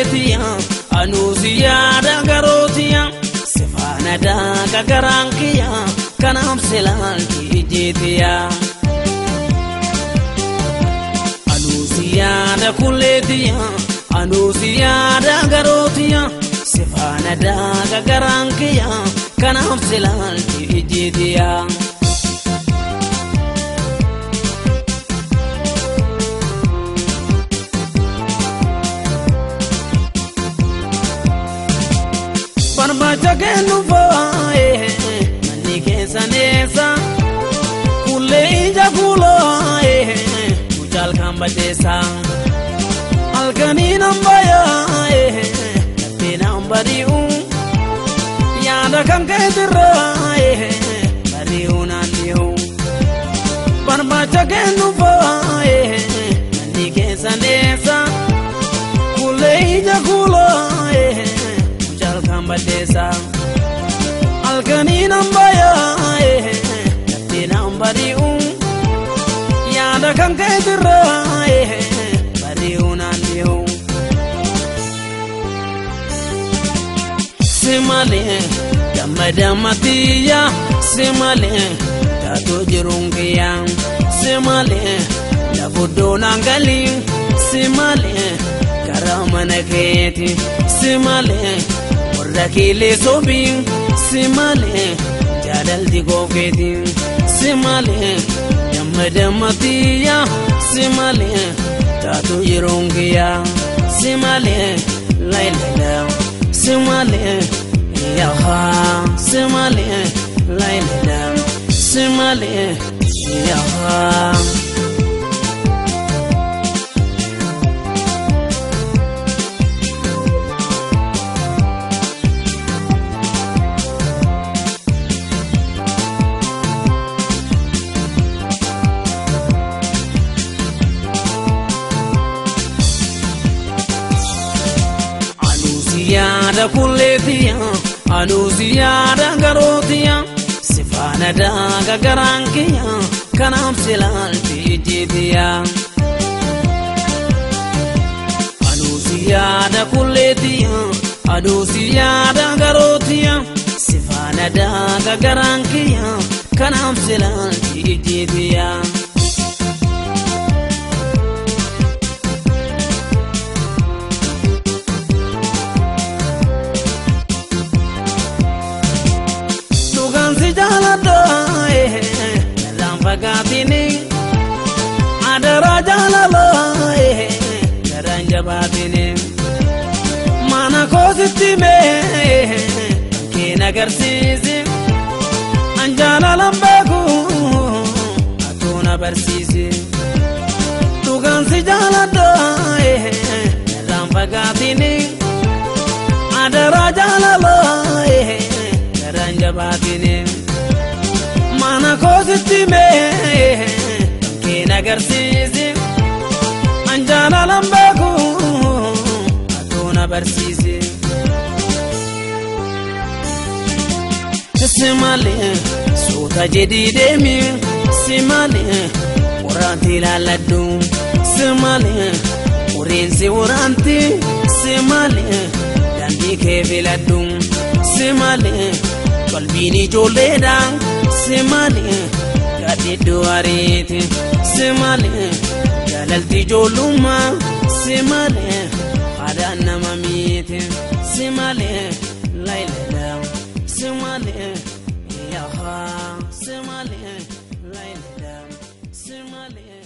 kulleetiya anuusi yaada garootiya sifaana daaga garankiya kanaaf silaalti ijjeetiya. Anuusi yaada kulleetiya anuusi yaada garootiya sifaana daaga garankiya kanaaf silaalti ijjeetiya. Barbaacha kennu faaye manni keessa neessa kullee ija kulooye mucaal kan badeessa halkanii nan bayaaye laftee nan bari'u yaada kan keetirraaye bari'u naan dhi'u. Barbaacha kennu faaye manni keessa neessa kullee ija kulooye. Badesa halkanii nan bayaaye laftee nan bari'u yaada kan keetirraaye bari'u naan dhi'u. Si malee damma dammatiyya si malee taatoo jiruun kiyya si malee lafuddoo naan galii si malee karaa mana keeti si malee. Warra sobii si malee jaalalti koofeeti si malee damma dammatiyya si malee taatoo yeroon kiyya si malee laylala si malee yaha si malee laylala si malee yaha. Yaada kulleetiya anuusi yaada garootiya sifaana daaga garankiya kanaaf silaalti ijjeetiya. Anuusi yaada kulleetiya anuusi yaada garootiya sifaana daaga garankiya kanaaf silaalti ijjeetiya. Fagaatini adara jaalalaa garaan jabaatini mana koositti mee kankeen agarsiisi an jaalalan beeku atuuna barsiisi dhugaan si jaaladhaa garaan fagaatini adara jaalalaa garaan jabaatini. Mana koositti mee kankeen agarsiisi an jaalalan beeku atuuna barsiisi. Si malee suuta jedhii deemi si malee waraanti ilaaladhu si malee ureensi waraanti si malee daandii kee filadhu si malee qalbiin ijoolleedha. Si malee gaadhidduu ariiti si malee jaalalti ijoollummaa si malee haadhaan nama miiti si malee laylala si malee yaha si malee laylala si malee.